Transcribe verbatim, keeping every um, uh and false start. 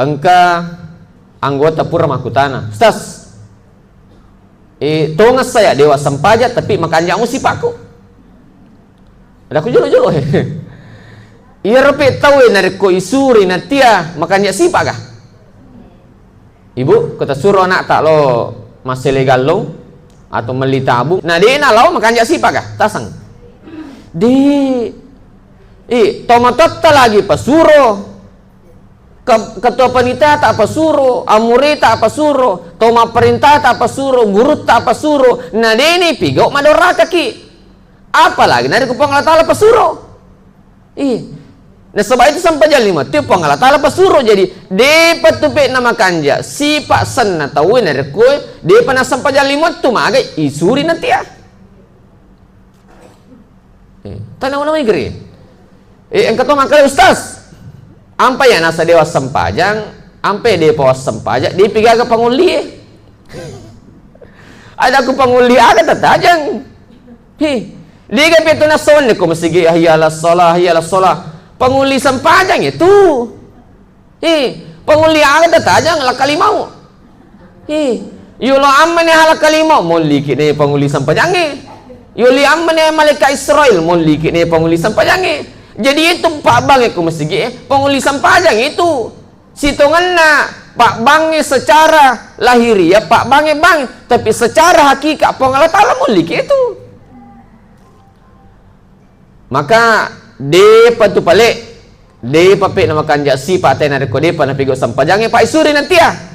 Engka anggota pura makkutana, "Ustaz, eh, tongeng saya dewa sempajang, tapi makanja'mu sipa'ku." Ada ku jolo-jolo. Iyaro pe tauwe narekko isuri natia makanja' sipa'ga? Ibu, ko tasuro anakta lo massele gallung atau melli tabung, na de' nalao makanja' sipa'ga? Taseng. De'. Ih, tomatoatta lagi pasuro. Ke-, ketua panitata pasuro, amureta pasuro, to mapparentata pasuro, gurutta pasuro, na de' ni pigau' madorakaki. Apalagi narekko Puang Allah Taala pasuro. Ih. Nasaba itu sempajang lima wettu Puang Allah Taala pasuro. Jadi, de'pa tu pe' namakanja' sipa' senna tauwe narekko de'pa nassempajang lima wettu, magai isuri natia. Eh, tana wana mai gere. Eh, engka to makkeda, "Ustaz, ampa ya nasa dewa sempajang, ampa ya depa wassempajang, depi gaga pangullie." Ada ku pangulli aga tatajang. Hi, dega pe tu nasonne ko masigi, "Hayya 'alas shalah, hayya 'alas shalah." Pangulli sempajang itu. Hi, pangulli aga tatajang lakkalimau. Hi, yolo ammane ha lakkalimau, molliki ne pangulli sempajangnge. Yoli ammane malaika Israel, molliki ne pangulli sempajangnge. Jadi itu pabbangnge ko masigi e, pangulli sempajang itu. Sitongenna pabbangnge secara lahiriah, pabbangnge bang, tapi secara hakikat Puang Allah Taala molliki itu. Maka depa tu pale, depa pe namakanja' sipa' te narekko depa napigau' sempajangnge, pa isuri natia.